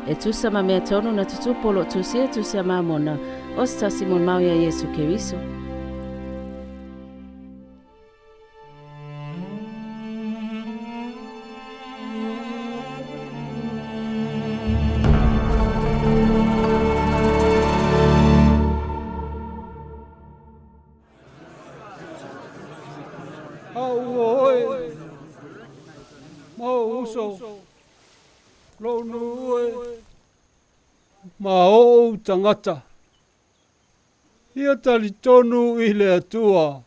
E tusa ma mea tonu na tutupu o lo o tusia tusi a Mamona, o se tasi molimau iā Iesu Keriso. A ua oe, ma ou uso, lou nuu e, ma ou tagata. Ia talitonu i le Atua,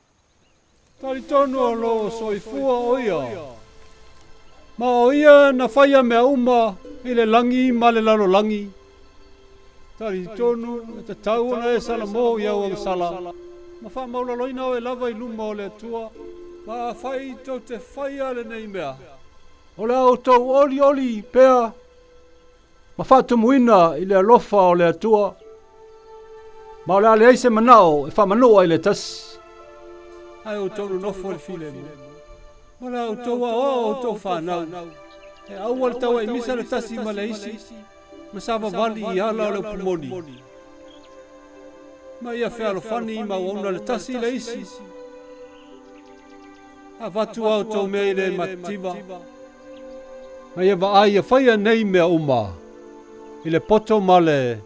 talitonu o lo o soifua o Ia, ma o Ia na faia mea uma i le lagi ma le lalolagi. Talitonu e tatau ona e salamo i au agasala, ma faamaulaloina oe lava i luma o le Atua, ma afai tou te faia lenei mea, o le a outou olioli pea ma faatumuina i le alofa o le Atua, ma o le a leai se manao e faamanua i le tasi. Ae outou nonofo i le filemu, ma o le a outou aoao outou fanau, e aua le tauaimisa le tasi ma le isi, ma savavali i ala o le upu moni, ma ia fealofani ma auauna le tasi i le isi. Avatu a outou mea i le matitiva, ma ia vaai ia faia nei mea uma i le poto ma le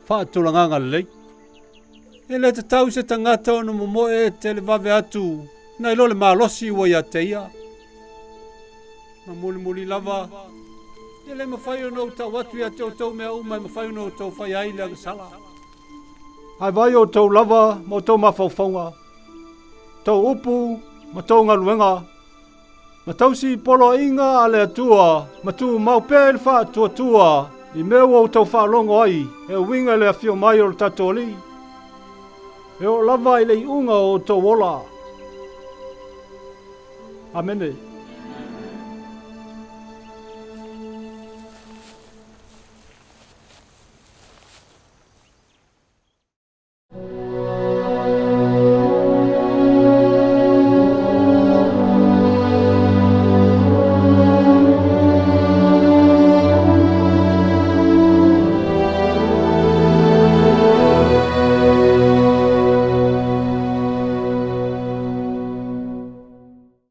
faatulagaga lelei. E le tatau i se tagata ona momoe televave atu nai lo le malosi ua ia te ia. Ma mulimuli lava, e le mafai ona ou tau atu ia te outou mea uma e mafai ona outou faia ai le agasala. Ae vaai outou lava ma outou mafaufauga, tou upu ma tou galuega, ma tausi poloaiga a le Atua ma tumau pea i le faatuatua i mea ua outou faalogo ai e uiga i le afio mai o le tatou Alii, e oo lava i le iuga o outou ola. Amene.